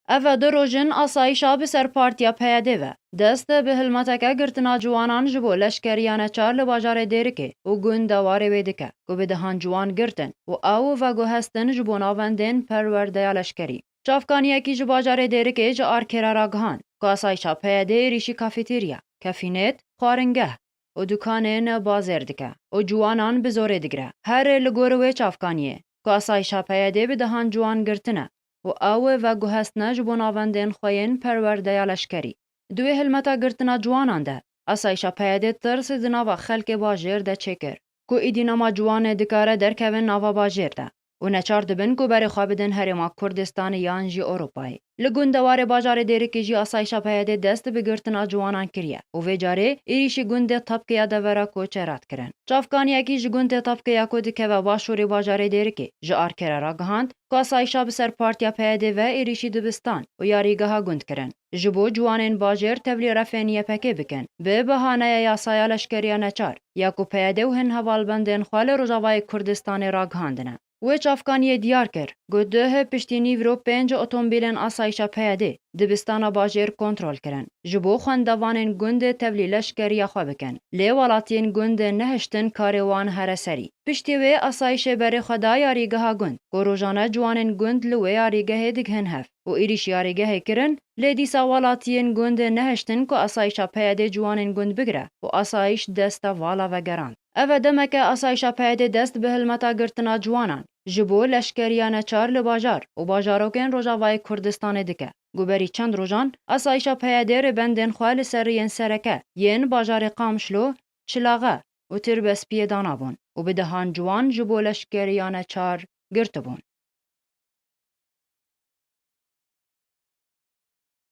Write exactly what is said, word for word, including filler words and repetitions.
Ev du roj in asayîşa bi ser partiya P Y D ve dest bi hilmeteke girtina ciwanan ji bo leşkeriya neçar li bajarê Dêrikê û gundewarê wê dike, ku bi dehan ciwan girtin û ew veguhestin ji bo navendên perwerdeya leşkerî. Çavkaniyekî ji bajarê Dêrikê ji Arkêra ragihand, ku asayîşa P Y D êrîşî kafeterya, kefînet, xwaringeh û dukanên bazêr dike û ciwanan bi zorê digire. Her li gor wê çavkaniyê, ku asayîşa P Y D bi dehan ciwan girtine û ew veguhestine ji bo navendên xwe yên perwerdeya leşkerî. Di wê hilmeta girtina ciwanan de, asayîşa P Y D tirs di nava xelkê bajêr de çêkir, ku êdî nema ciwanê dikare derkevin nava bajêr de û neçar dibin ku berê xwe bidin Herêma Kurdistanê yan jî Ewropayê. Li gundewarê bajarê Dêrikê jî asayîşa P Y D dest bi girtina ciwanan kiriye û vê carê êrîşî gundê Tapkeya devera koçerat kirin. Çavkaniyekî ji gundê Tapkeya ku dikeve başûrê bajarê Dêrikê ji Arkêra ragihand, ku asayîşa bi ser partiya P Y D ve êrîşî dibistan û yarîgeha gund kirin, ji bo ciwanên bajêr tevlî refên Y P G bikin, bi behaneya yasaya leşkeriya neçar, ya ku P Y D û hin hevalbendên xwe li Rojavayê Kurdistanê ragihandine. Wê çavkaniyê diyar kir, ku duh piştî nîvro pênc otomobîlên asayîşa P Y D dibistana bajêr kontrol kirin, ji bo xwendevanên gund tevlî leşkeriya xwe bikin, lê welatiyên gund nehiştin karê wan here serî. Piştî wê asayîşê berê xwe da yarîgeha gund, ku rojane ciwanên gund li wê yarîgehê digihin hev û êrîş yarîgehê kirin, lê dîsa welatiyên gund nehiştin ku asayîşa P Y D ciwanên gund bigire û asayîş desta vala vegerand. Ev e demeke asayîşa P Y D dest bi hilmeta girtina ciwanan ji bo leşkeriya neçar li bajar û bajarokên Rojavayê Kurdistanê dike. Guberî çend rojan asayîşa P Y D rêbendên xwe li ser rêyên sereke yên bajarê Qamişlo, Çilaxe û Tirbespiyê danabûn û bi dehan ciwan ji bo leşkeriya neçar girtibûn.